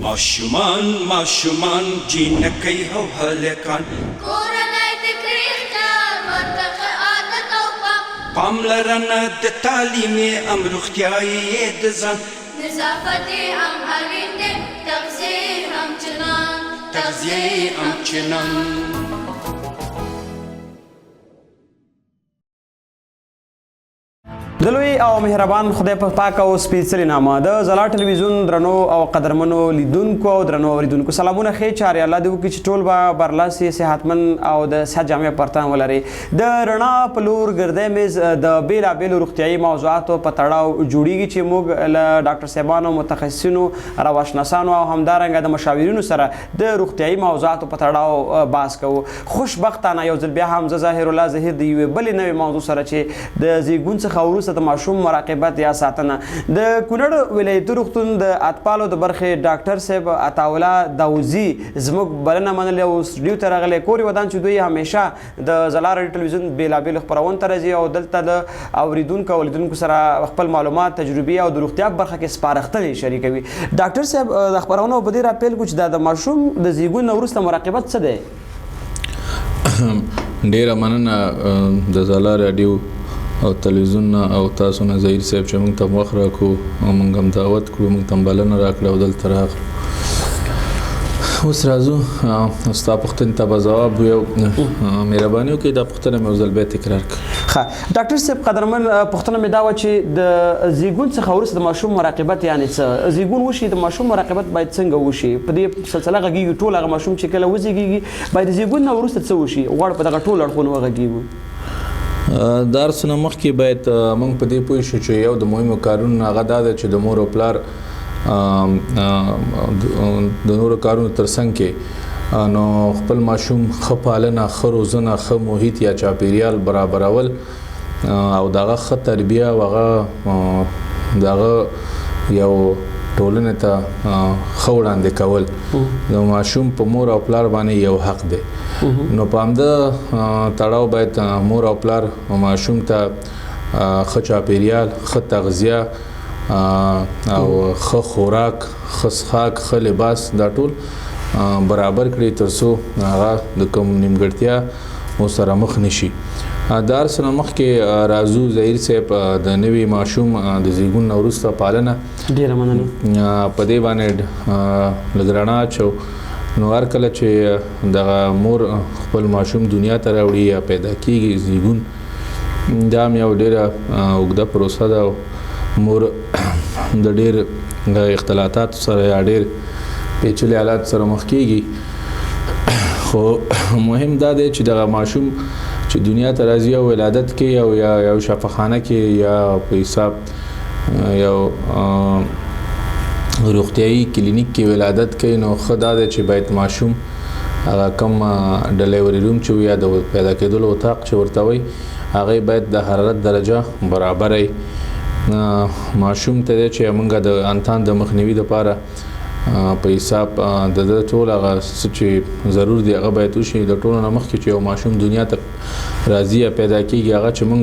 ماشومان ماشومان جینکۍ او هلکان. کورنۍ د کړي خیال ورته ښه عادت او پام. پاملرنه د تعلیم یې هم روغتیا یې د ځان. نظافت یې هم اړین دی، تغذیه یې هم چنان، تغذیه یې هم چنان. د لوی او مهربان خدای په پاک او سپېڅلي نامه د ځلا ټلویزیون درنو او قدرمنو لیدونکو او درنو اوریدونکو سلامونه. ښې چارې الله دې وکړي چې ټول به برلاسي، صحتمند او د صحت جامع پر تن ولري. د رڼا په لور ګردی میز د بېلابېلو روغتیایي موضوعاتو په تړاو جوړیږي چې موږ له ډاکټر صاحبانو، متخصصینو، روانشناسانو او همدارنګه د مشاورینو سره د روغتیایي موضوعاتو په تړاو بحث کوو. خوشبختانه یو ځل بیا هم زه ظاهرالله ظهیر د یوې بلې نوې موضوع سره چې د زیږون څخه وروسته د ماشوم مراقبت یا ساتنه، د کونړ ولایتي روغتون د اطفالو د برخې ډاکټر صاحب عطاالله داوزي زموږ بلنه منلې او سټډیو ته راغلی. کور یې ودان چې دوی همیشه د ځلا راډیو ټلویزیون بېلابېلو خپرونو ته راځي او دلته د اوریدونکو او لیدونکو سره خپل معلومات، تجربې او د روغتیا په برخه کې سپارښتنې شریکوي. ډاکټر صاحب، د خپرونه په دې را پیل کړو چې دا د ماشوم د زیږون نه وروسته مراقبت څه دی؟ ډیره مننه د ځلا راډیو او تلویزیون نه او تاسو نه ظهیر صاحب چې موږ ته وخت راکړو او موږ هم دعوت کړو، موږ ته بلنه راکړه او دلته راغلو. اوس راځو ستا پوښتنې ته به ځواب ویو. مهرباني وکړئ دا پوښتنه مې یو ځل بیا تکرار کړه. ښه ډاکټر صاحب قدرمن، پوښتنه مې دا وه چې د زیږون څخه وروسته د ماشوم مراقبت یعنې څه؟ زیږون وشي د ماشوم مراقبت باید څنګه وشي؟ په دې سلسله غږیږي ټول هغه ماشوم چې کله وزیږیږي باید د زیږون نه وروسته څه وشي؟ غواړو په دغه ټول اړخونو وغږیږو. د هر څه نه مخکې باید موږ په دې پوه شو چې یو د مهمو کارونو هغه دا ده چې د مور او پلار د نورو کارونو ترڅنګ کې نو خپل ماشوم ښه پالنه، ښه روزنه، ښه محیط یا چاپیریال برابرول او دغه ښه تربیه او هغه دغه یو ټولنې ته ښه وړاندې کول د ماشوم په مور او پلار باندې یو حق دی. نو په همده تړاو باید مور او پلار ماشوم ته ښه چاپیریال، ښه تغذیه او ښه خوراک، ښه څښاک، ښه لباس دا ټول برابر کړي ترڅو هغه د کوم نیمګړتیا سره مخ نشي. د هر څه نه مخکې راځو ظهیر صاحب د نوي ماشوم د زیږون نه وروسته پالنه. ډېره مننه. په دې باندې لږ رڼا اچو. نو هر کله چې دغه مور خپل ماشوم دنیا ته راوړي یا پیدا کیږي زیږون، دا هم یو ډېره اوږده پروسه ده. مور د ډېر اختلاطاتو سره یا ډېر پیچلي حالات سره مخ کیږي. خو مهم دا دی چې دغه ماشوم چې دنیا ته راځي او ولادت کې او یا یو شفاخانه کې یا په حساب یو روغتیایي کلینیک کې ولادت کوي، نو ښه دا دی چې باید ماشوم هغه کوم delivery room چې وي یا د پیدا کېدلو اتاق چې ورته وایي، هغه باید د حرارت درجه برابره وي. ماشوم ته دی چې موږ د انتان د مخنیوي دپاره په حساب د ده ټول هغه څه چې ضرور دی هغه باید وشي. د ټولو نه مخکې چې یو ماشوم دنیا ته راځي یا پیدا کېږي، هغه چې موږ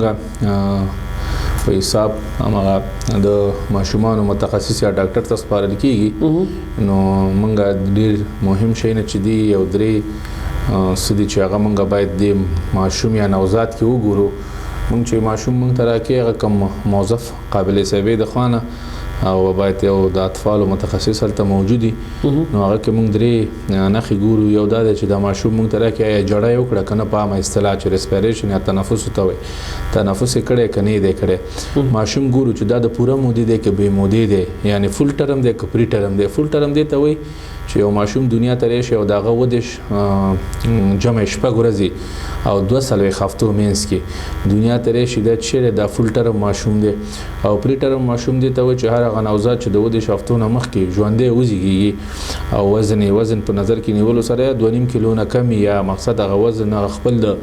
په حساب همغه د ماشومانو متخصص یا ډاکټر ته سپارل کېږي، نو موږ ډېر مهم شیونه چې دي یو درې څه دي چې هغه موږ باید د ماشوم یا نوزاد کې وګورو. موږ چې ماشوم موږ ته راکې هغه کوم موظف قابل صاحبې د خوانه او باید یو د اطفالو متخصص هلته موجود وي، نو هغه کې موږ درې نښې ګورو. یو دا دی چې دا ماشوم موږ ته راکې آیا ژړا یې وکړه که نه، په عامه اصطلاح چې respiration یا تنفس ورته وایي، تنفس یې کړی که نه یې دی کړی. ماشوم ګورو چې دا د پوره مودې دی که بې مودې دی، یعنې full term دی که preterm دی. full term دی ته وایي چې یو ماشوم دنیا ته راشي او د هغه 37 جمع 6 ورځې او 42 هفتو منځ کې دنیا ته راشي، دا چې دی دا full term ماشوم دی. او preterm ماشوم دی ته وایي چې هر هغه نوزاد چې د 37 هفتو نه مخکې ژوندی وزیږېږي او وزن یې وزن په نظر کې نیولو سره یا 2.5 کیلو نه کم یا مقصد هغه وزن هغه خپل د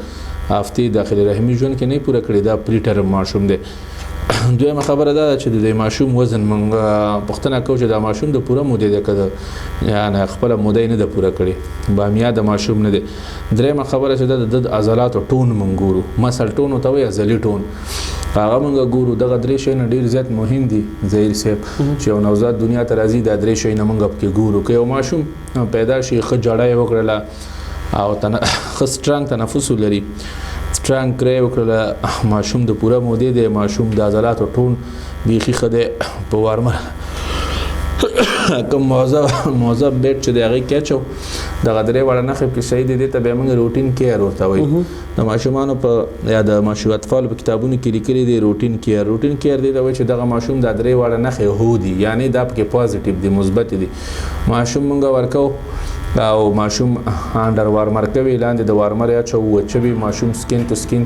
هفتې داخلي رحمي ژوند کې نه پوره کړي، دا preterm ماشوم دی. دویمه خبره دا ده چې د ماشوم وزن موږ پوښتنه کوو چې دا ماشوم د پوره مودې دی که یعنې خپله موده یې نه ده پوره کړې، بامیه د ماشوم نه دی. درېیمه خبره چې ده د عضلاتو ټون موږ ګورو، مسل ټون ورته وایي، عضلي ټون هغه موږ ګورو. دغه درې شیونه ډېر زیات مهم دي ظهیر صاحب، چې یو نوزاد دنیا ته راځي دا درې شیونه موږ پکې ګورو. که یو ماشوم پیدا شي، ښه ژړا یې وکړله او ښه سترانګ تنفس ولري، سترانګ کرای وکړله، ماشوم د پوره مودې دی، ماشوم د عضلاتو ټون بیخي ښه دی، په وارمر کوم موضوع بیډ چې دی هغې کې اچو، دغه درې واړه نښې پکې صحیح دي، دې ته بیا موږ روټین کیر ورته وایو. د ماشومانو په یا د ماشوم اطفالو په کتابونو کې لیکلي دي روټین کیر. روټین کیر دې ته وایي چې دغه ماشوم دا درې واړه نښې هو دي، یعنې دا پکې پازیټیو دي، مثبتې دي. ماشوم موږ ورکوو او ماشوم انډر وارمر کوي، لاندې د وارمر اچوو، وچوي، ماشوم سکین ټو سکین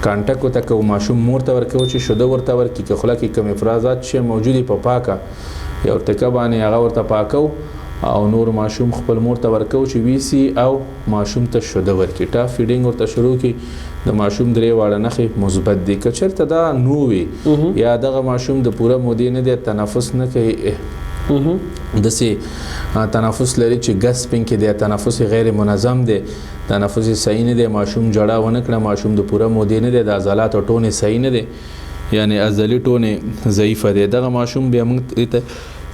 کانټک ورته کوو، ماشوم مور ته ورکوو چې شوده ورته ورکړي، که خوله کې کوم افرازات چې موجود په پاکه یو ټکه باندې هغه ورته پاکو او نور ماشوم خپل مور ته ورکوو چې ویسي او ماشوم ته شوده ورکړي، ټاپ فیډینګ ورته شروع کړي. د ماشوم درې واړه نښې مثبت دي. که چېرته دا نو وي یا دغه ماشوم د پوره مودې نه دی، تنفس نه کوي، داسې تنفس لري چې ګسپینګ کې دی، تنفس غیر منظم دی، تنفس یې صحیح نه دی، ماشوم ژړا ونه کړه، ماشوم د پوره مودې نه دی، د عضلاتو ټون یې صحیح نه دی، یعنې عضلي ټون یې ضعیفه دی، دغه ماشوم بیا موږ ته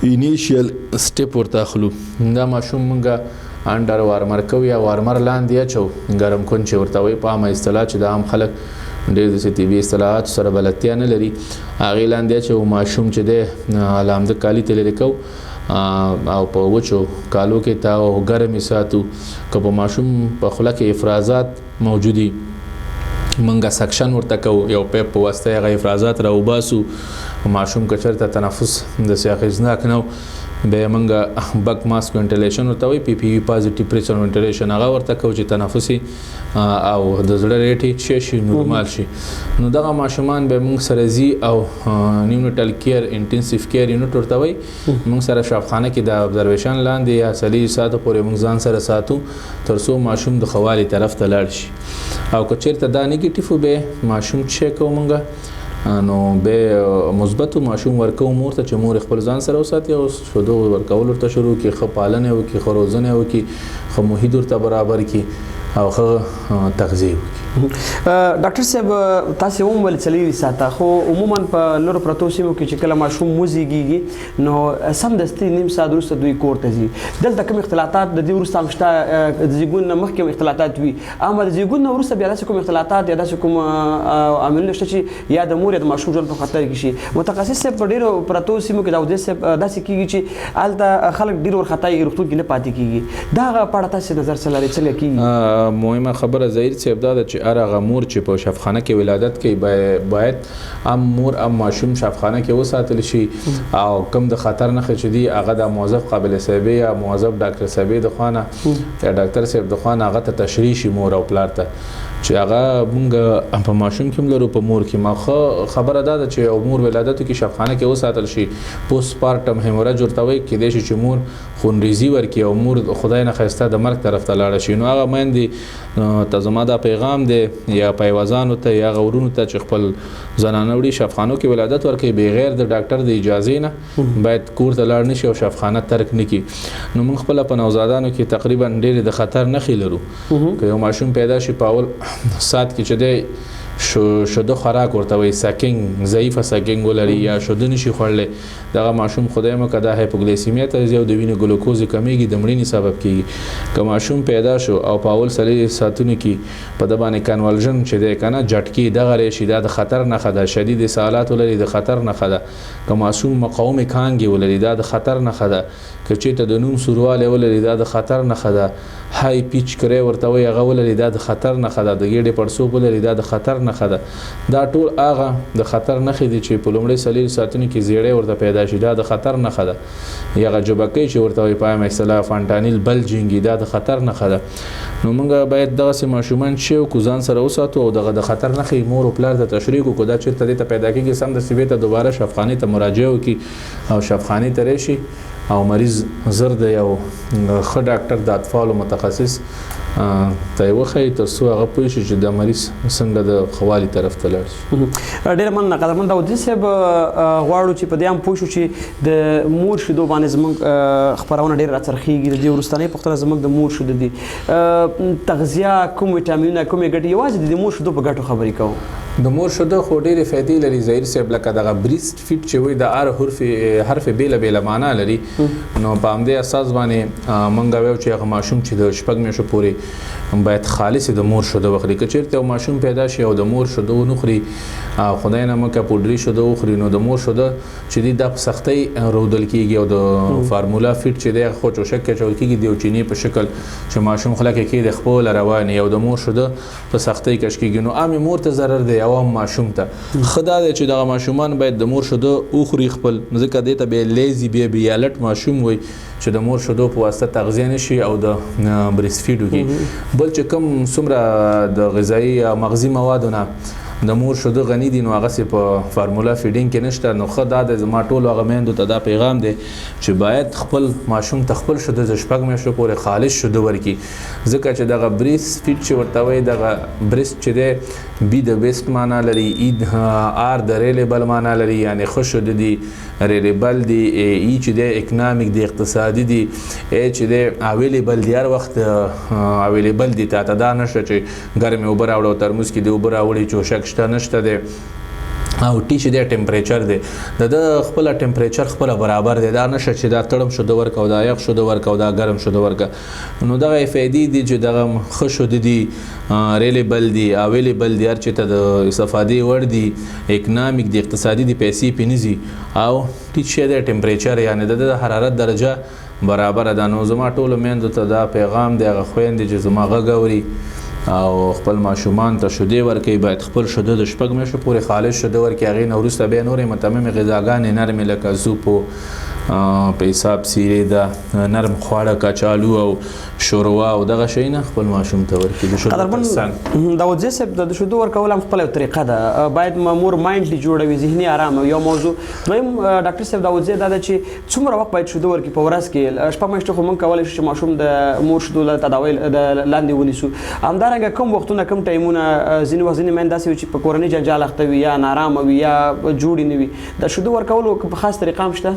اینیشیل سټپ ورته اخلو. دا ماشوم موږ انډر وارمر کوو یا وارمر لاندې اچو، ګرم کن چې ورته وایي په عامه اصطلاح، چې د عام خلک ډېر داسې طبي اصطلاحاتو سره بلدتیا نه لري، هغې لاندې اچو. ماشوم چې دی لامده کالي ته لرې کوو او په وچو کالو کې تا او ګرم یې ساتو. که په ماشوم په خوله کې افرازات موجودي، موږ سکشن ورته کوو، یو پیپ په واسطه هغه افرازات راوباسو. ماشوم که چېرته تنفس داسې اغېزناک نه و، بیا موږ بک ماسک وینټیلیشن ورته وایي، پی پی وي پازیټیو پریشر وینټیلیشن هغه ورته کوو چې تنفس او د زړه ریټ یې چې شي نورمال شي. نو دغه ماشومان به موږ سره ځي او نیونیټل کیر انټنسیو کیر یونټ ورته وایي، موږ سره شفاخانه کې د ابزرویشن لاندې یا 40 ساعتو پورې موږ ځان سره ساتو تر څو ماشوم د ښه والي طرف ته لاړ شي. او که چېرته دا نیګیټیف به ماشوم چې کوو موږ، نو به مثبت ماشوم ورکوو مور ته چې مور خپل ځان سره وساتي او شودو ورکول ورته شروع کړي، ښه پالنه وکړي، ښه روزنه وکړي، ښه محیط ورته برابر کړي او ښه تغذیه وکړي. ډاکټر صاحب تاسې هم ویل 40 ساعته، خو عموما په لرو پرتو سیمو کې چې کله ماشوم وزیږېږي نو سمدستي نیم ساعت وروسته دوی کور ته ځي. دلته کوم اختلاطات د دې وروسته هم شته؟ د زیږون نه مخکې هم اختلاطات وي، اما د زیږون نه وروسته بیا داسې کوم اختلاطات یا داسې کوم عاملونه شته چې یا د مور یا د ماشوم ژوند په خطر کې شي؟ متخصص صاحب په ډېرو پرتو سیمو کې داودزی صاحب داسې کېږي چې هلته خلک ډېر وارخطا یي، روغتون کې نه پاتې کېږي. دا هغه په اړه تاسې نظر څه لرئ، څنګه کېږي؟ مهمه خبره ظهیر صاحب دا ده چې هر هغه مور چې په شفاخانه کې ولادت کوي باید ام مور ام ماشوم شفاخانه کې وساتل شي او کوم د خطر نښې چې دي هغه د موظف قابل صاحبې یا موظف ډاکټر صاحبې د خوا نه یا ډاکټر صاحب د خوا نه هغه ته تشریح شي مور او پلار ته، چې هغه مونږ په ماشوم کې هم لرو په مور کې. ما ښه خبره دا ده چې یو مور ولادت کې شفاخانه کې وساتل شي، پوسټ پارټم هیموراج ورته وایي، کېدای شي چې مور خونریزي ورکړي او مور خدای نه خسته د مرګ طرف ته لاړه شي. نو هغه میندې ته زما دا پیغام دی یا پیوازانو ته یا هغه ورونو ته چې خپل زنانه وړي شفاخانو کې ولادت ورکوي، بغیر د ډاکټر د اجازې نه باید کور ته لاړ نه شي او شفاخانه ترک نه کړي. نو موږ خپله په نوزادانو کې تقریبا ډېرې د خطر نښې لرو. که یو ماشوم پیدا شي په اول ساعت کې چې دی شوده خوراک ورته وایي، سکینګ، ضعیفه سکینګ ولري یا شوده نشي خوړلی، دغه ماشوم خدای مه که دا هایپوګلیسیمیا ته ځي او د وینې ګلوکوز یې کمېږي، د مړینې سبب کېږي. که ماشوم پیدا شو او په اول 40 ساعتونو کې په ده باندې کنولژن چې دی که نه جټکې دغه راشي، دا د خطر نښه ده. شدید اسهالات ولري د خطر نښه ده. که ماشوم مقاومې کانګې ولري دا د خطر نښه ده. که چېرته د نوم سوروالی ولري دا د خطر نښه ده. های پیچ کری ورته وایي هغه ولري دا د خطر نښه ده. د ګېډې پړسوب ولري دا د خطر نښه ده. دا ټول هغه د خطر نښې دي چې په لومړی 40 ساعتونو کې زیړی ورته پیدا شي، دا د خطر نښه ده. یا هغه جبکۍ چې ورته وایي په عامه اصطلاح فانټانیل بلجینګي، دا د خطر نښه ده. نو موږ باید دغسې ماشومان چې وکړو ځان سره وساتو او دغه د خطر نښې مور او پلار ته تشریح کړو. که دا چېرته دې ته پیدا کېږي سمدستي بېرته دوباره شفاخانې ته مراجعه وکړي او شفاخانې ته راشي او مریض زر د یو ښه ډاکټر د اطفالو متخصص ته یې وښایي تر څو هغه پوه شي چې دا مریض څنګه د ښه والي طرف ته لاړ شي. ډېره مننه قدرمن داودزي صاحب. غواړو چې په دې هم پوه شو چې د مور شیدو باندې زموږ خپرونه ډېره راڅرخېږي. د دې وروستنۍ پوښتنه زموږ د مور شیدو دي، تغذیه کوم ویټامینونه کومې ګټې، یوازې د مور شیدو په ګټو خبرې کوو. د مور شیدو خو ډېرې فایدې لري ظهیر صاحب، لکه دغه breast feed چې وایي د هر حرف بېله بېله معنا لري. نو په همدې اساس باندې موږ وایو چې هغه ماشوم چې د 6 میاشتو پورې باید خالص د مور شیدو وخوري. که چېرته یو ماشوم پیدا شي او د مور شیدو ونه خوري، خدای نه مکه پوډري شیدو وخوري، نو د مور شیدو چې دی دا په سختۍ رودل کېږي او د formula feed چې دی خو چوشک کې اچول کېږي د یو چینې په شکل چې ماشوم خوله کې کېږدي خپله رواني او د مور شیدو په سختۍ کش کېږي. نو عامې مور ته ضرر دی او هم ماشوم ته. ښه دا دی چې دغه ماشومان باید د مور شیدو وخوري خپل، ځکه دې ته بیا lazy baby یا لټ ماشوم وایي چې د مور شیدو په واسطه تغذیه نه شي او د breast feed وکړي. بل چې کوم څومره د غذایي یا مغزي موادو نه د مور شیدو غني دي، نو هغسې په formula feeding کې نشته. نو ښه دا دی زما ټولو هغه میندو ته دا پیغام دی چې باید خپل ماشوم ته خپل شیدو د 6 میاشتو پورې خالص شیدو ورکړي، ځکه چې دغه breast feed چې ورته وایي، دغه breast چې دی B د best معنا لري، E R د reliable معنا لري، یعنې ښه شیدو دي، reliable دي، E چې دی economic دی، اقتصادي دي، A چې دی available دي، هر وخت available دي. تا ته دا نشته چې ګرمې اوبه راوړه او ترموز کې دې اوبه راوړي، چوشک شته نشته دی. او T چې دی temperature دی، د ده خپله temperature خپله برابر دی، دا نشته چې دا تړم شیدو ورکه او دا یخ شیدو ورکه او دا ګرم شیدو ورکه. نو دغه یې فایدې دي چې دغه ښه شیدو دي، reliable دي، available دي، هر چېرته د استفادې وړ دي، economic دي، اقتصادي دي، پیسې پرې نه ځي. او T چې دی temperature، یعنې د ده د حرارت درجه برابره ده. نو زما ټولو میندو ته دا پیغام دی، هغه خویندې چې زما غږ اوري او خپل ماشومان ته شیدې ورکوي، باید خپل شیدو د 6 میاشتو پورې خالص شیدو ورکړي. هغې نه وروسته بیا نورې متممې غذاګانې نرمې لکه soup په حساب سیرې ده، نرم خواړه کچالو او شوروا او دغه شیونه خپل ماشوم ته ورکړي. د شیدو ترڅنګ داودزي صاحب د شیدو ورکول هم خپله یو طریقه ده، باید مور mindly جوړوي، ذهني ارام یو موضوع. دویم ډاکټر صاحب داودزي دا ده چې څومره وخت باید شیدو ورکړي په ورځ کې؟ 6 میاشتې خو موږ کولی شو چې ماشوم د مور شیدو له تداوۍ د لاندې ونیسو. همدارنګه کوم وختونه کوم ټایمونه، ځینې وخت ځینې میندې داسې وي چې په کورنۍ جنجال اخته وي یا نارامه وي یا جوړې نه وي، د شیدو ورکولو په خاص طریقه هم شته؟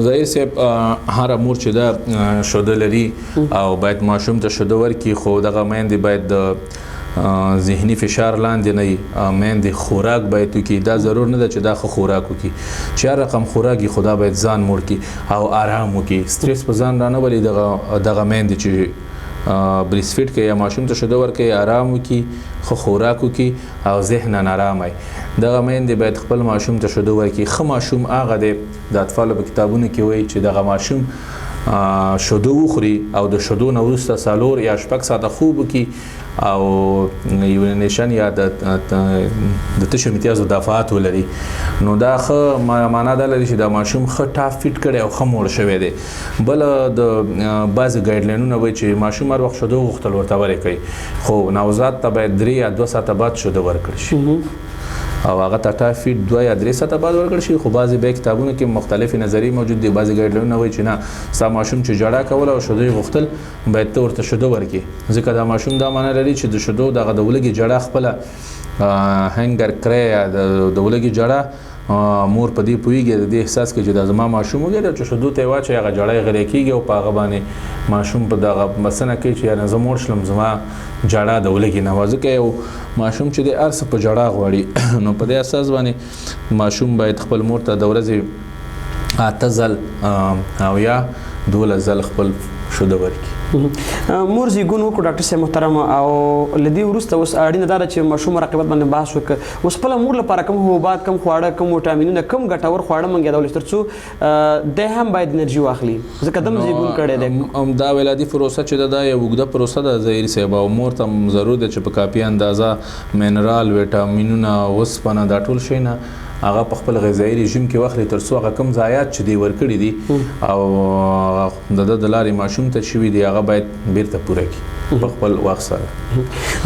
ظهیر صاحب هره مور چې ده شیدو لري او باید ماشوم ته شیدو ورکړي، خو دغه میندې باید د ذهني فشار لاندې نه وي. میندې خوراک باید وکړي، دا ضرور نه ده چې دا ښه خوراک وکړي، چې هر رقم خوراک وي خو دا باید ځان موړ کړي او آرام وکړي، سترس په ځان رانه ولي. دغه میندې چې breast feed کوي یا ماشوم ته شیدو ورکوي، آرام وکړي، ښه خوراک وکړي او ذهناً آرام وي. دغه میندې باید خپل ماشوم ته شیدو ورکړي. ښه ماشوم هغه دی، د اطفالو په کتابونو کې وایي چې دغه ماشوم شیدو وخوري او د شیدو نه وروسته 4 یا 6 ساعته خوب وکړي او urination یا د تشو امتیازو دفعات ولري، نو دا ښه معنا دا لري چې دا ماشوم ښه top feed کړی او ښه موړ شوی دی. بل د بعضې guideline ونه وایي چې ماشوم هر وخت شیدو غوښتل ورته ورکوي، خو نوزاد ته باید 3 یا 2 ساعته بعد شیدو ورکړل شي او هغه ته top feed 2 یا 3 ساعته بعد ورکړل شي. خو بعضې بیا کتابونو کې مختلفې نظریې موجود دي، بعضې guideline ونه وایي چې نه، ستا ماشوم چې ژړا کوله او شیدو یې غوښتل باید ته ورته شیدو ورکړې، ځکه دا ماشوم دا معنا لري چې د شیدو دغه د ولږې ژړا خپله hunger cry یا د ولږې ژړا مور په دې پوهېږي، د دې احساس کوي چې دا زما ماشوم وږی دی، چې شیدو ته یې واچوي هغه ژړا یې غلی کېږي او په هغه باندې ماشوم په دغه بسنه کوي چې یعنې زه موړ شلم، زما ژړا د ولږې نه وه. ځکه یو ماشوم چې دی هر څه په ژړا غواړي، نو په دې اساس باندې ماشوم باید خپل مور ته د ورځې 8 ځل او یا 12 ځل خپل شیدو ورکړي. مور زیږون وکړو ډاکټر صاحب محترم، او له دې وروسته اوس اړینه دا ده چې ماشوم مراقبت باندې بحث وکړي. اوس خپله مور لپاره کوم حبوبات، کوم خواړه، کوم ویټامینونه، کوم ګټور خواړه موږ یادولی شو ترڅو دی هم باید انرژي واخلي، ځکه دم زیږون کړی دی. دا ولادي پروسه چې ده دا یو اوږده پروسه ده ظهیر صاحب، او مور ته هم ضرور ده چې په کافي اندازه منرال، ویټامینونه، اوسپنه، دا ټول شیونه هغه په خپل غذایي رژیم کې واخلي، تر څو هغه کوم ضایعات چې دی ورکړي دي او د ده د لارې ماشوم ته شوي دي هغه باید بیرته پوره کړي په خپل وخت سره.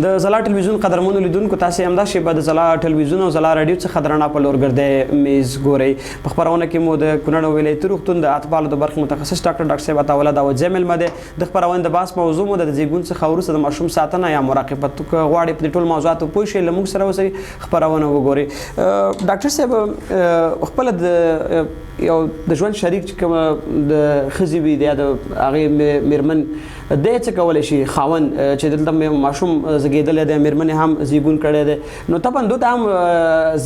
د ځلا ټلویزیون قدرمنو لیدونکو، تاسې همدا شېبه د ځلا ټلویزیون او ځلا راډیو څخه د رڼا په لور ګردی میز ګورئ. په خپرونه کې مو د کونړ ولایتي روغتون د اطفالو د برخې متخصص ډاکټر صاحب عطاالله داودزی مېلمه دی. د خپرونې د بحث موضوع مو د زیږون څخه وروسته د ماشوم ساتنه یا مراقبت. که غواړئ په دې ټول موضوعاتو پوه شئ، له موږ سره اوسئ، خپرونه وګورئ. ډاکټر صاحب، خپله د یو د ژوند شریک چې کومه د ښځې وي یا د هغې میرمن دی څه کولی شي، خاوند چې دلته ماشوم زیږېدلی دی، میرمنې هم زیږون کړی دی، نو طبعا دوی ته هم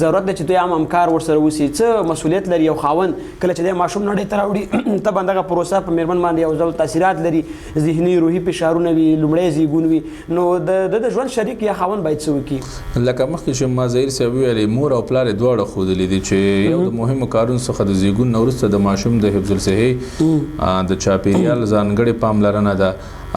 ضرورت دی چې دوی هم همکار ورسره اوسي. څه مسؤلیت لري یو خاوند کله چې دی ماشوم نړۍ ته راوړي؟ طبعا دغه پروسه په میرمن باندې یو ډول تاثیرات لري، ذهني روحي فشارونه وي، لومړی زیږون وي، نو د د ژوند شریک یا خاوند باید څه وکړي؟ لکه مخکې چې ما ظهیر صاحب وویلې، مور او پلار یې دواړه ښودلي دي چې یو د مهمو کارونو څخه د زیږون نه وروسته د ماشوم د حفظ الصحې د چاپیریال ځانګړې پاملرنه ده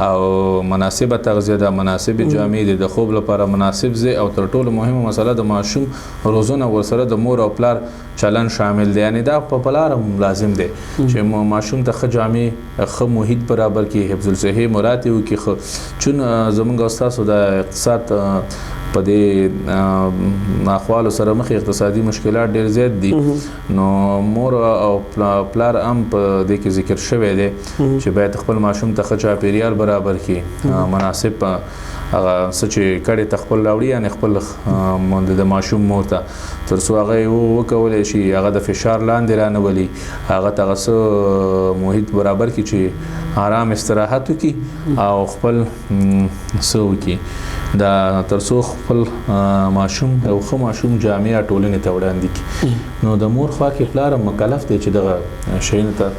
او مناسبه تغذیه ده، مناسبې جامې دي، د خوب لپاره مناسب ځای، او تر ټولو مهمه مسله د ماشوم روزنه ورسره د مور او پلار چلن شامل دی. یعنی دا په پلار هم لازم دی چې ماشوم ته ښه جامې، ښه محیط برابر کړي، حفظ الصحې مراعات یې وکړي. ښه چون زمونږ او ستاسو د اقتصاد په دې ناخوالو سره مخ اقتصادي مشکلات ډېر زیات دي، نو مور او پلار هم په دې کې ذکر شوی دی چې باید خپل ماشوم ته ښه چاپیریال برابر کړي، مناسب هغه څه چې کډې ته خپل راوړي، یعنې خپل د ماشوم مور ته، تر څو هغه یې وکولی شي هغه د فشار لاندې رانه ولي، هغه ته هغه څه محیط برابر کړي چې آرام استراحت وکړي او خپل څه وکړي دا، تر څو خپل ماشوم یو ښه ماشوم جامعه ټولنې ته وړاندې کړي. نو د مور خوا کې پلار هم مکلف دی چې دغه شیانو ته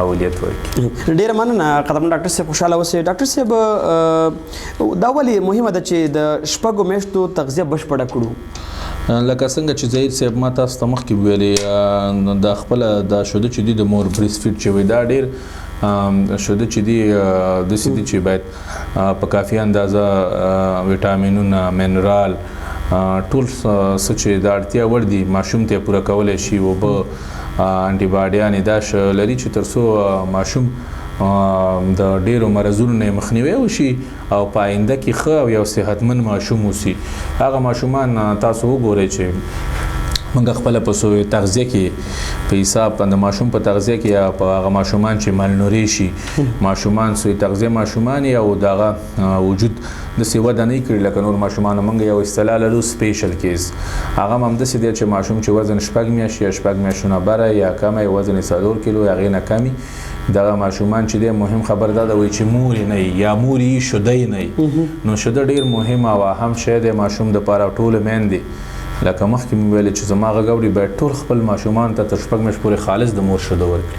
اولویت ورکړي. ډېره مننه قدرمن ډاکټر صاحب، خوشحاله اوسئ. ډاکټر صاحب، دا ولې مهمه ده چې د 6 میاشتو تغذیه بشپړه کړو؟ لکه څنګه چې ظهیر صاحب ما تاسو ته مخکې وویلې، دا خپله دا شوده چې دي د مور بریست فیډ چې وي، دا ډېر شوده چې دي داسې دي چې باید په کافي اندازه ویټامینونه، منرال، ټول څه چې د اړتیا وړ دي ماشوم ته یې پوره کولی شي، اوبه، انټي باډیانې دا لري چې تر څو ماشوم د ډېرو مرضونو نه یې مخنیوی وشي او په آینده کې ښه او یو صحتمند ماشوم اوسي. هغه ماشومان تاسو وګورئ چې موږ خپله په سوء تغذیه کې په حساب د ماشوم په تغذیه کې یا په هغه ماشومان چې مالنورې شي، ماشومان سوء تغذیه ماشومان یې او دغه وجود داسې وده نه کړي لکه نور ماشومانو. موږ یو اصطلاح لرو سپیشل کیس، هغه هم همداسې دی چې ماشوم چې وزن 6 میاشتې یا 6 میاشتو نه بره یا کمه یې وزن یې 4 کیلو یا هغې نه کمي، دغه ماشومان چې دی مهم خبر دا ده وایي چې مور یې نه وي یا مور یې شوده یې نه وي، نو شوده ډېر مهم او اهم شی دی ماشوم دپاره. ټولې میندې لکه مخکې مې ویلې چې زما غږ اوري باید ټول خپل ماشومان ته تر 6 میاشتو پورې خالص د مور شوده ورکړي.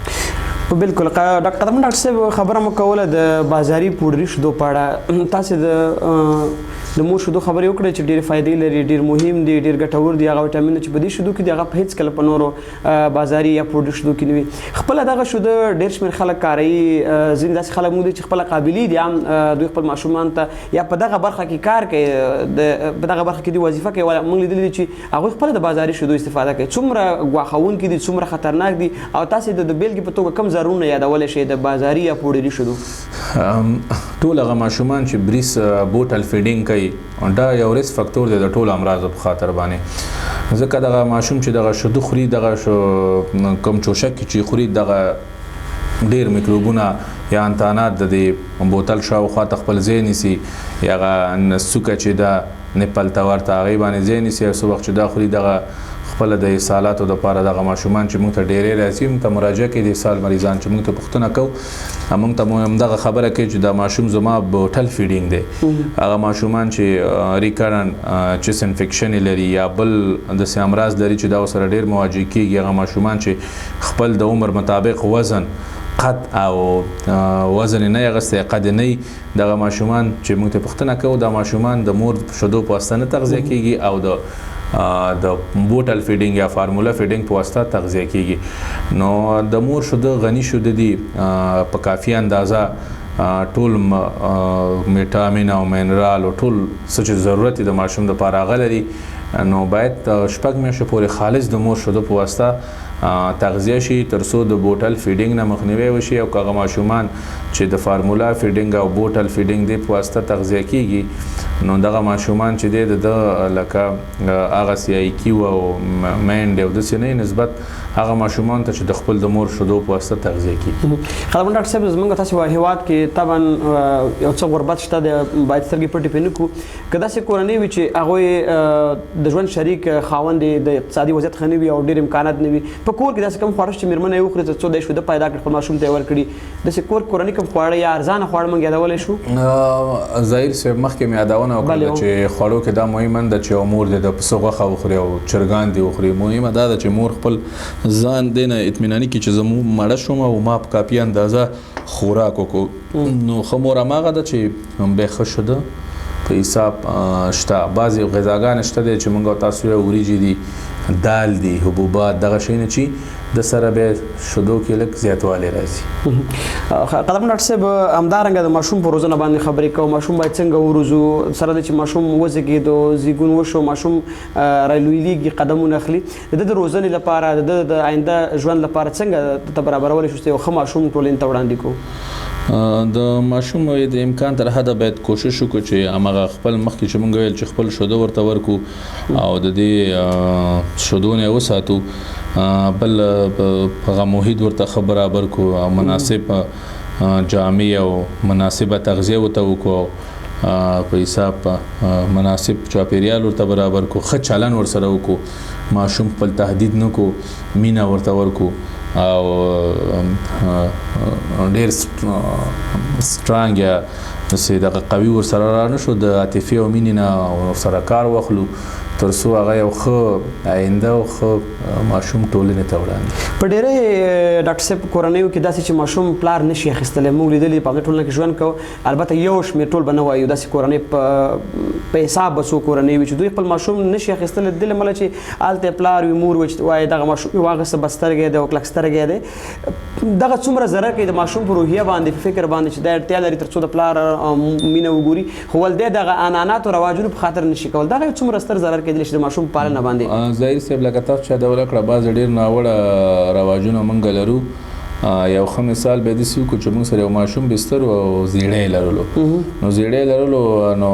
بالکل قدرمن ډاکټر صاحب، خبره مو کوله د بازاري پوډري شیدو په اړه. تاسې د مور شیدو خبرې وکړې چې ډېرې فایدې لري، ډېر مهم دي، ډېر ګټور دي. هغه ویټامینونه چې په دې شیدو کې دي هغه په هېڅ کله په نورو بازاري یا پوډري شیدو کې نه وي. خپله دغه شیده ډېر شمېر خلک کاروي، ځینې داسې خلک موږ دي چې خپله قابلي دي، هم دوی خپل ماشومان ته یا په دغه برخه کې کار کوي، په دغه برخه کې دوی وظیفه کوي. موږ لیدلي دي چې هغوی خپله د بازاري شیدو استفاده کوي. څومره ګواښوونکي دي، څومره خطرناک دي، او تاسې د بېلګې په توګه کوم ضررونه یادولی شئ د بازاري یا پوډري شیدو؟ ټول هغه ماشومان چې بریس بوټل فیډینګ کوي دا یو ریسک فاکتور دی د ټولو امراضو په خاطر باندې، ځکه دغه ماشوم چې دغه شیدو خوري، دغه کوم چوشک چې خوري، دغه ډېر میکروبونه یا انتانات د دې بوتل شاوخوا ته خپل ځای نیسي، یا هغه سوکه چې ده نیپل ته ورته هغې باندې ځای نیسي، او څه وخت چې دا خوري دغه خپله د اسهالاتو دپاره دغه ماشومان چې موږ ته ډېری راځي، موږ ته مراجعه کوي د اسهال مریضان چې موږ ته پوښتنه کوو، موږ ته مو همدغه خبره کوي چې دا ماشوم زما بوټل فیډینګ دی. هغه ماشومان چې ریکرن چیس انفیکشن یې لري یا بل داسې امراض لري چې دا ورسره ډېر مواجه کېږي، هغه ماشومان چې خپل د عمر مطابق وزن قد او وزن یې نه یې اخیستی، قد یې نه وي، دغه ماشومان چې موږ ته پوښتنه کوو دا ماشومان د مور شیدو په واسطه نه تغذیه کېږي او د بوټل فیډینګ یا فارمولا فیډینګ په واسطه تغذیه کېږي. نو د مور شیده غني شیده دي، په کافي اندازه ټول ویټامین او منرال او ټول څه چې ضرورت یې د ماشوم دپاره هغه لري. نو باید 6 میاشتو پورې خالص د مور شیدو په واسطه تغذیه شي، ترڅو د bottle feeding نه مخنیوی وشي. او که هغه ماشومان چې د formula feeding او bottle feeding دی په واسطه تغذیه کیږي، نو دغه ماشومان چې دی د ده لکه هغسې IQ او mind او داسې نه، نسبت هغه ماشومان ته چې د خپل د مور شیدو په واسطه تغذیه کیږي. قدرمن ډاکټر صاحب، زموږ تاسو هیواد کې طبعا یو څه غربت شته دی، باید سترګې پټې پرې نه کړو. که داسې کورنۍ وي چې هغوی د ژوند شریک خاوند یې د اقتصادي وضعیت ښه نه وي او ډېر امکانات نه وي، په کور کې داسې کوم خواړه چې مېرمنه یې وخوري تر څو دی شیده پیدا کړي خپل ماشوم ته یې ورکړي، داسې کور کورنۍ کوم خواړه یا ارزانه خواړه موږ یادولی شو؟ ظاهر صاحب، مخکې مې یادونه وکړه چې خوړو کې دا مهمه ده چې یو مور دې د پسه غوښه وخوري او چرګان دې وخوري. مهمه دا ده چې مور خپل ځان دې نه اطمیناني کړي چې زه مړه شوم او ما په کافي اندازه خوراک وکړو. نو ښه مور هماغه ده چې بیا ښه شده په حساب شته. بعضې غذاګانې شته دی چې موږ او تاسو یې وریجې دي، دال دي، حبوبات، دغه شیونه چې د سره بیا شیدو کې لږ زیاتوالی راځي. قدرمن ډاکټر صاحب، همدارنګه د ماشوم په روزنه باندې خبرې کوو. ماشوم باید څنګه وروزو؟ سره د چې ماشوم وزېږېدو، زیږون وشو، ماشوم رالویېږي، قدمونه اخلي، د ده د روزنې لپاره، د ده د آینده ژوند لپاره څنګه ته برابرولی شو چې یو ښه ماشوم ټولنې ته وړاندې کړو؟ د ماشوم د امکان تر حده باید کوشش وکړو چې هماغه خپل مخکې چې موږ ویل چې خپل شیدو ورته ورکړو او د دې شیدو نه یې وساتو، بل هغه محیط ورته ښه برابر کړو او مناسب جامې او مناسبه تغذیه ورته وکړو، په حساب مناسب چاپیریال ورته برابر کړو، ښه چلن ورسره وکړو، ماشوم خپل تهدید نه کړو، مینه ورته ورکړو او ډېر strong یا داسې دغه قوي ورسره را نه شو، د عاطفې او مینې نه ورسره کار واخلو تر څو هغه یو ښه آینده او ښه ماشوم ټولنې ته وړاندې. په ډېری ډاکټر صاحب کورنیو کې داسې چې ماشوم پلار نشي اخیستلی، موږ لیدلي په همدې ټولنه کې ژوند کوو، البته یو شمېر ټول به نه وایو، داسې کورنۍ په حساب به څو کورنۍ وي چې دوی خپل ماشوم نشي اخیستلی، د دې له امله چې هلته یې پلار وي، مور وي، چې وایي دغه ماشوم یې واخیسته، بس سترګی دی او کلک سترګی دی. دغه څومره ضرر کوي د ماشوم په روحیه باندې، په فکر باندې چې دا اړتیا لري تر څو د پلار مینه وګوري، خو ولدی دغه عنعناتو رواجونو په خاطر نشي کول، دغه یو څومره ستر ضرر کېدلی شي د ماشوم پالنه باندې؟ ظاهر صاحب، لکه تاسو چې یادونه کړه، بعضې ډېر ناوړه رواجونه موږ لرو. یو ښه مثال به داسې وکړو چې موږ سره یو ماشوم بستر و او زیړی یې لرلو. نو زیړی لرلو، نو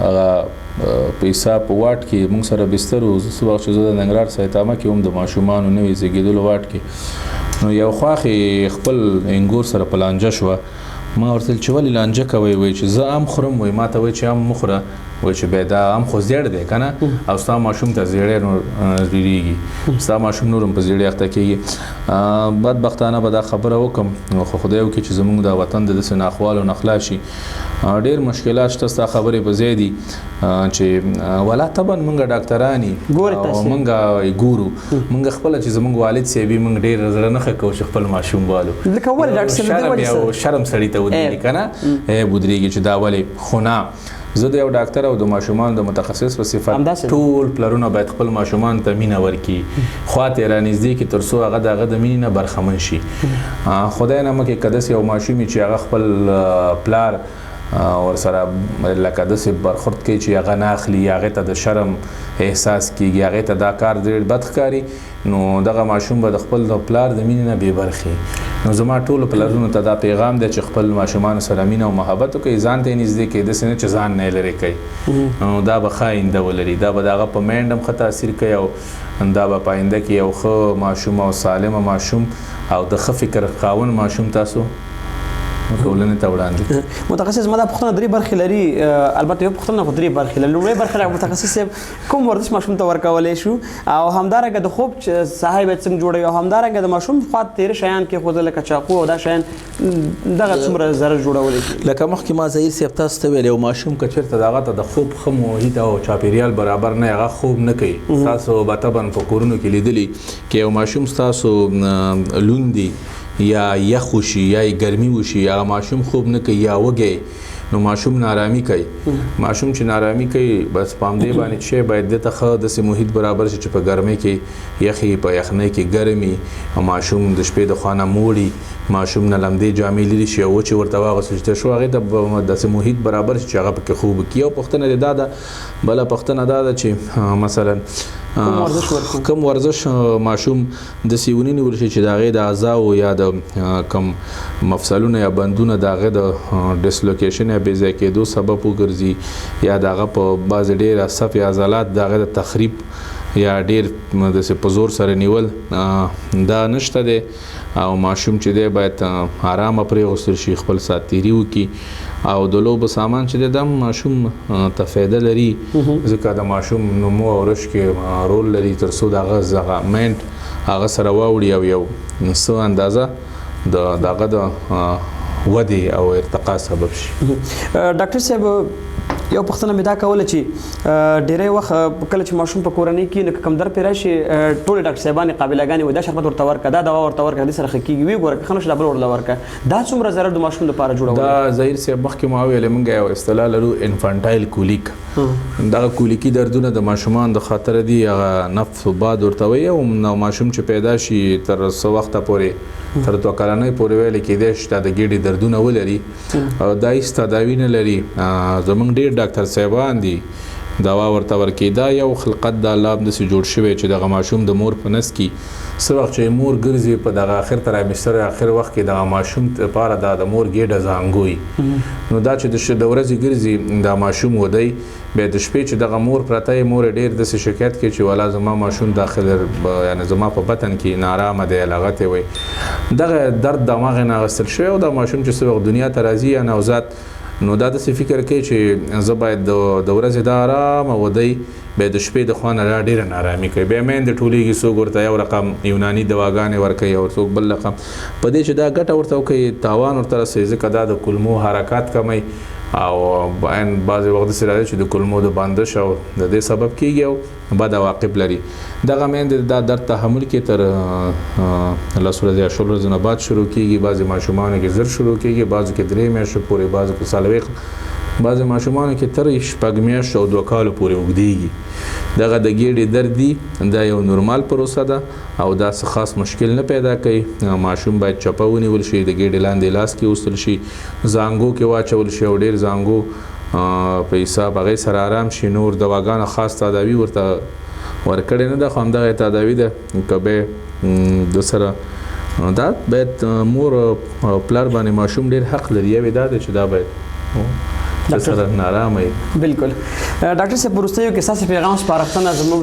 هغه په حساب په واټ کې موږ سره بستر و. څه وخت چې زه د ننګرهار سیتامه کې وم، د ماشومانو نوې زیږېدلو واټ کې، نو یو خواښې خپل انګور سره په لانجه شوه. ما ورته ویل چې ولې لانجه کوئ؟ وایي چې زه ام خورم. وایي ما ته وایي چې ام مه خوره، وایي چې بیا دا ام خو زیړ دی که نه، او ستا ماشوم ته زیړی نور ډېرېږي، ستا ماشوم نور هم په زیړی اخته کېږي. بدبختانه به دا خبره وکړم، خو خدای وکړي چې زموږ دا وطن د داسې ناخوالو نه خلاص شي. ډېر مشکلات شته، ستا خبرې په ځای دي چې ولا طبعا موږ ډاکټران یو او موږ ګورو، موږ خپله چې زموږ والد صاحب یې، موږ ډېر زړه نه ښه کوو چې خپل ماشوم والو. لکه ولې ډاکټر صاحب، شرم یو شرم سړي ته ودرېږي که نه، ودرېږي چې دا ولې. خو نه، زه د یو ډاکټر او د ماشومانو د متخصص په صفت ټول پلرونه باید خپل ماشومان ته مینه ورکړي، خواته یې رانږدې کړي تر څو هغه د هغه د مینې نه برخمن شي. خدای نه مکې که داسې یو ماشوم وي چې هغه خپل پلار ورسره لکه داسې برخورد کوي چې هغه نه اخلي، هغې ته د شرم احساس کېږي، هغې ته دا کار ډېر بد ښکاري، نو دغه ماشوم به د خپل د پلار د مینې نه بې برخې. نو زما ټولو پلرونو ته دا پیغام دی چې خپل ماشومانو سره مینه او محبت وکړئ، ځان ته یې نږدې کړئ، داسې نه چې ځان نه یې لرې کوي. نو دا به ښه آینده ولري، دا به د هغه په mind هم ښه تاثیر کوي، او دا به په آینده کې یو ښه ماشوم او سالمه ماشوم او د ښه فکر خاوند ماشوم تاسو ټولنې ته وړاندې. متخصص، ما دا پوښتنه درې برخې لري، البته یو پوښتنه خو درې برخې لري. لومړۍ برخه متخصص صاحب، کوم ورزش ماشوم ته ورکولی شو، او همدارنګه د خوب ساحه باید څنګه جوړوي، او همدارنګه د ماشوم خوا ته تېره شیان کېښودل لکه چاقو او دا شیان، دغه څومره ضرر جوړولی شي؟ لکه مخکې ما ظهیر صاحب تاسو ته ویل، یو ماشوم که چېرته د هغه ته د خوب ښه محیط او چاپېریال برابر نه، هغه خوب نه کوي. تاسو به طبعا په کورونو کې لیدلي که یو ماشوم ستاسو لوند دی یا یخ وشي یا یې ګرمي وشي، هغه ماشوم خوب نه کوي یا وږی، نو ماشوم نارامی کوي. ماشوم چې نارامی کوي بس په همدې باندې چې باید ده ته ښه داسې محیط برابر شي چې په ګرمۍ کې یخي، په یخنۍ کې ګرمي، او ماشوم د شپې د خوا نه موړي، ماشوم نه لمدې جامې لرې شي او وچې ورته واغوستل شي، تر څو هغې ته داسې محیط برابر شي چې هغه پکې خوب وکړي. یو پوښتنه دې دا ده، بله پوښتنه دا ده چې مثلا کوم ورزش ماشوم داسې ونه نیول شي چې د هغې د اعضاو یا د کوم مفصلونه یا بندونه د هغې د ډیسلوکیشن یا بې ځای کېدو سبب وګرځي، یا د هغه په بعضې ډېر عصب یا عضلات د هغې د تخریب یا ډېر داسې په زور سره نیول دا نشته دی. او ماشوم چې دی باید آرامه پرېغوستل شي، خپل ساعت تېري وکړي، او د لوبو سامان چې دی دا ماشوم ته فایده لري، ځکه د ماشوم نمو او رشد کې رول لري، تر څو د هغه دغه مینډ هغه سره واوړي او یو څه اندازه د هغه د ودې او ارتقا سبب شي. ډاکټر صاحب، یو پوښتنه مې دا کوله چې ډېری وخت کله چې ماشوم په کورنۍ کې نو که کوم درد پرې راشي، ټولې ډاکټر صاحبانې قابلهګانې وایي دا شربت ورته ورکړه، دا دوا ورته ورکړه، دې سره ښه کېږي، ویې ګوره که ښه نه شو دا بل ورله ورکړه، دا څومره ضرر د ماشوم لپاره جوړولی؟ دا ظهیر صاحب مخکې ما وویل، موږ یو اصطلاح لرو انفانټایل کولیک. دغه کولیکي دردونه د ماشومان د خاطره دي، هغه نفس و باد ورته وایي. او ماشوم چې پیدا شي تر څه وخته پورې، تر 2 کلنۍ پورې ویل کېدای شي دا د ګېډې دردونه ولري، او دا هېڅ تداوي نه لري. زموږ ډېر ډاکټر صاحبان دي دوا ورته ورکوي. دا یو خلقت د الله همداسې جوړ شوی چې دغه ماشوم د مور په نس کې څه وخت چې مور ګرځي په دغه آخر ترایمستر آخر وخت کې دغه ماشوم لپاره دا د مور ګېډه زانګوي، نو دا چې د ورځې ګرځي دا ماشوم ودی، بیا د شپې چې دغه مور پرته یې مور یې ډېر داسې شکایت کوي چې والا زما ماشوم داخل یعنې زما په بطن کې نارامه دی، لغتې وایي، دغه درد د هماغې نه اخیستل شوی. او دا ماشوم چې څه وخت دنیا ته راځي یا نوزاد، نو دا داسې فکر کوي چې زه باید د ورځې دا آرامه ودی، بیا د شپې د خوا نه دا ډېره نارامي کوي، بیا میندې ټولېږي، څوک ورته یو رقم یوناني دواګانې ورکوي او څوک بل رقم، په دې چې دا ګټه ورته وکوي تاوان ورته رسوي، ځکه دا د کولمو حرکات کموي او عین بعضې وخت داسې راځي چې د کولمو د بندش او د دې سبب کېږي او بد عواقب لري. دغه میندې دا درد تحمل کې تر 10 ورځې یا 20 ورځې نه بعد شروع کېږي، بعضې ماشومانو کې زر شروع کېږي، بعضو کې 3 میاشتو پورې، بعضو کې 40، بعضې ماشومانو کې تر 6 میاشتو او 2 کالو پورې اوږدېږي. دغه د ګېډې درد دي، دا یو نورمال پروسه ده او دا څه خاص مشکل نه پیدا کوي. ماشوم باید چپه ونیول شي، د ګېډې لاندې لاس کې وستل شي، زانګو کې واچول شي او ډېر زانګو په حساب هغې سره آرام شي. نور دواګانو خاص تداوي ورته ورکړې نه ده، خو همدغه یې تداوي ده. که به د سره دا باید مور او پلار باندې ماشوم ډېر حق لري، یو یې دا دی چې دا باید سره نارامه یې. بالکل ډاکټر صاحب، وروستیو کې ستاسې پیغام سپارښتنه زموږ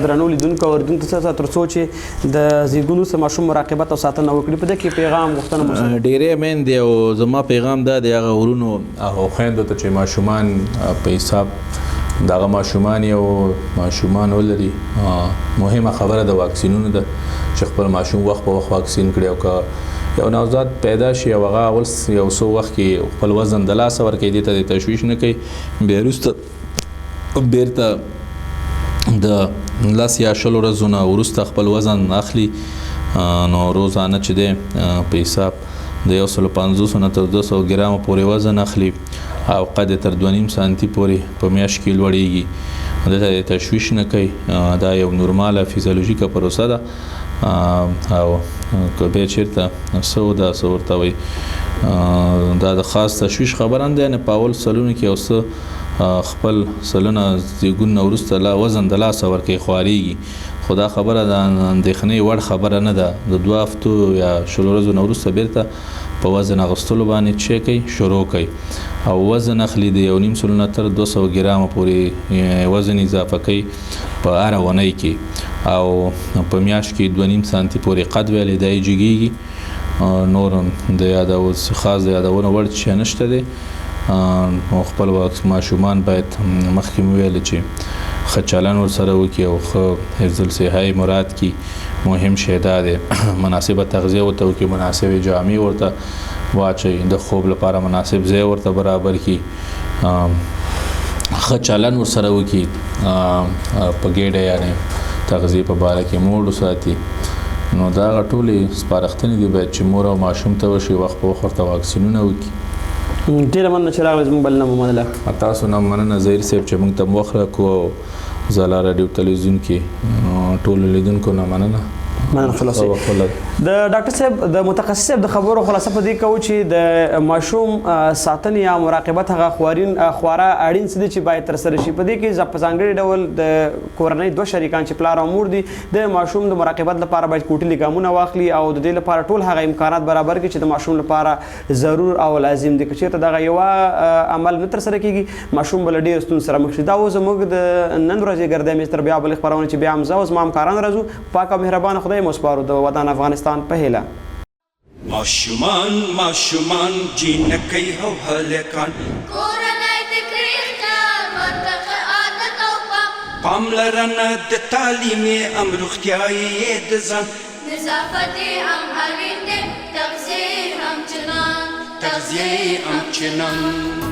درنو لیدونکو او اورېدونکو ته تر څو چې د زیږون وروسته ماشوم مراقبت او ساتنه وکړي، په دې کې پیغام غوښتنه مو څه؟ ډېری میندې او زما پیغام دا دی هغه ورونو او خویندو ته چې ماشومان په حساب دغه ماشومان یو ماشومان ولري، مهمه خبره د واکسینونو ده چې خپل ماشوم وخت په وخت واکسین کړي. او که یو نوزاد پیدا شي او هغه اول یو څو وخت کې خپل وزن د لاسه ورکوي، دې ته د تشویش نه کوي، بیا وروسته بیرته د 10 یا 20 ورځو نه وروسته خپل وزن اخلي، نو روزانه چې دی په حساب د 150 نه تر 200 ګرامه پورې وزن اخلي او قد یې تر 2.5 سانتي پورې په میاشت کې لوړېږي. دې ته د تشویش نه کوي، دا یو نورماله فزیولوژیکه پروسه ده. او که بیا چېرته څه ده څه ورته وایي، دا د خاص تشویش خبره نه ده، یعنې په اول سلونو کې یو څه خپل سلنه زیږون نه وروسته لا وزن د لاسه ورکوي، خوارېږي، خو دا خبره د اندېښنې وړ خبره نه ده. د 2 هفتو یا 20 ورځو نه وروسته بیرته په وزن اغوستلو باندې چې کوي شروع کوي او وزن اخلي د 1.5 سلنه نه تر 200 ګرامه پورې وزن اضافه کوي په هره اونۍ کې، او په میاشت کې 2.5 سانتي پورې قد ویلې دی جګېږي. نور د یادو خاص د یادونو وړ چې نشته دی. نو خپل ماشومان باید مخکې مې وویل چې ښه چلن ورسره وکړي او ښه حفظ الصحه یې مراد کړي. مهم شی دا دی مناسبه تغذیه ورته وکړي، مناسبې جامې ورته واچوي، د خوب لپاره مناسب ځای ورته برابر کړي، ښه چلن ورسره وکړي، په ګېډه یعنې تغذیې په باره کې موډ وساتي. نو دا هغه ټولې سپارښتنې دي باید چې مور او ماشوم ته وشي، وخت په وخت ورته واکسینونه وکړي. ډېره مننه چې راغلئ، زموږ بلنه مو منله. تاسو نه مننه ظهیر صاحب چې موږ ته مو وخت راکړو او ځلا راډیو تلویزیون کې ټولو لیدونکو نه مننه. مننه. خلاصې د ډاکټر صاحب، د متخصص صاحب د خبرو خلاصه په دې کوو چې د ماشوم ساتنې یا مراقبت هغه خوارین خورا اړین څه دي چې باید ترسره شي. په دې کې په ځانګړي ډول د کورنۍ دوه شریکان چې پلار او مور دي، د ماشوم د مراقبت لپاره باید کوټلي ګامونه واخلي او د دې لپاره ټول هغه امکانات برابر کړي چې د ماشوم لپاره ضرور او لازم دي. که چېرته دغه یوه عمل نه ترسره کېږي، ماشوم به له ډېرو ستونزو سره مخ شي. دا و زموږ د نن ورځې ګردی میز. تر بیا بلې خپرونې چې بیا هم زه او زما همکاران راځو، پاک او مهربان خدای مو سپارو، د ودان افغانستان په هیله. ماشومان ماشومان، جینکۍ او هلکان، کورنۍ د کړي اختیار ورته ښه عادت او پام. پاملرنه د تعلیم ام روغتیايي د ځان. نظافت هم اړین دی، تغذیه هم چنان. تغذیه هم چنان.